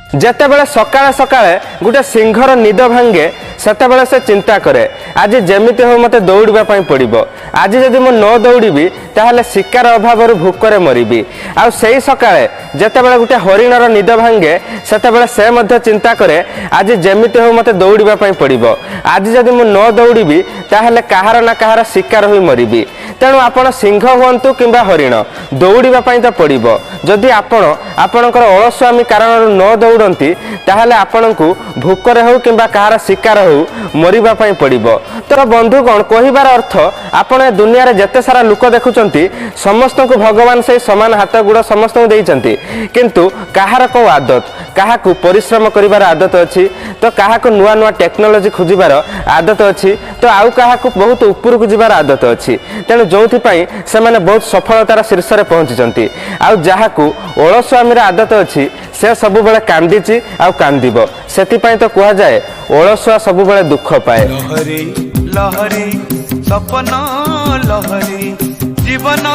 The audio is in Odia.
ଯେତେବେଳେ ସକାଳେ ସକାଳେ ଗୋଟେ ସିଂହର ନିଦ ଭାଙ୍ଗେ, ସେତେବେଳେ ସେ ଚିନ୍ତା କରେ, ଆଜି ଯେମିତି ହଉ ମୋତେ ଦୌଡ଼ିବା ପାଇଁ ପଡ଼ିବ। ଆଜି ଯଦି ମୁଁ ନ ଦୌଡ଼ିବି, ତାହେଲେ ଶିକାର ଅଭାବରୁ ଭୋକରେ ମରିବି। ଆଉ ସେଇ ସକାଳେ ଯେତେବେଳେ ଗୋଟେ ହରିଣର ନିଦ ଭାଙ୍ଗେ, ସେତେବେଳେ ସେ ମଧ୍ୟ ଚିନ୍ତା କରେ, ଆଜି ଯେମିତି ହଉ ମୋତେ ଦୌଡ଼ିବା ପାଇଁ ପଡ଼ିବ। ଆଜି ଯଦି ମୁଁ ନ ଦୌଡ଼ିବି, ତାହେଲେ କାହାର ନା କାହାର ଶିକାର ହୋଇ ମରିବି। ତେଣୁ ଆପଣ ସିଂହ ହୁଅନ୍ତୁ କିମ୍ବା ହରିଣ, ଦୌଡ଼ିବା ପାଇଁ ତ ପଡ଼ିବ। ଯଦି ଆପଣ ଆପଣଙ୍କର ଅଳସୁଆମି କାରଣରୁ ନ ଦୌଡ଼ନ୍ତି, ତାହେଲେ ଆପଣଙ୍କୁ ଭୋକରେ ହେଉ କିମ୍ବା କାହାର ଶିକାର ହେଉ, ମରିବା ପାଇଁ ପଡ଼ିବ। ତ ବନ୍ଧୁଗଣ, କହିବାର ଅର୍ଥ, ଆପଣ ଏ ଦୁନିଆରେ ଯେତେ ସାରା ଲୋକ ଦେଖୁଛନ୍ତି, ସମସ୍ତଙ୍କୁ ଭଗବାନ ସେଇ ସମାନ ହାତ ଗୋଡ଼ ସମସ୍ତଙ୍କୁ ଦେଇଛନ୍ତି। କିନ୍ତୁ କାହାର କେଉଁ ଆଦତ, କାହାକୁ ପରିଶ୍ରମ କରିବାର ଆଦତ ଅଛି ତ କାହାକୁ ନୂଆ ନୂଆ ଟେକ୍ନୋଲୋଜି ଖୋଜିବାର ଆଦତ ଅଛି, ତ ଆଉ କାହାକୁ ବହୁତ ଉପରକୁ ଯିବାର ଆଦତ ଅଛି। ତେଣୁ ଯେଉଁଥିପାଇଁ ସେମାନେ ବହୁତ ସଫଳତାର ଶୀର୍ଷରେ ପହଞ୍ଚିଛନ୍ତି। ଆଉ ଯାହାକୁ ଅଳସୁଆମିର ଆଦତ ଅଛି, ସେ ସବୁବେଳେ କାନ୍ଦିଛି ଆଉ କାନ୍ଦିବ। ସେଥିପାଇଁ ତ କୁହାଯାଏ, ଅଳସୁଆ ସବୁବେଳେ ଦୁଃଖ ପାଏ। ଲହରୀ ଲହରୀ ସପନ ଲହରୀ, ଜୀବନ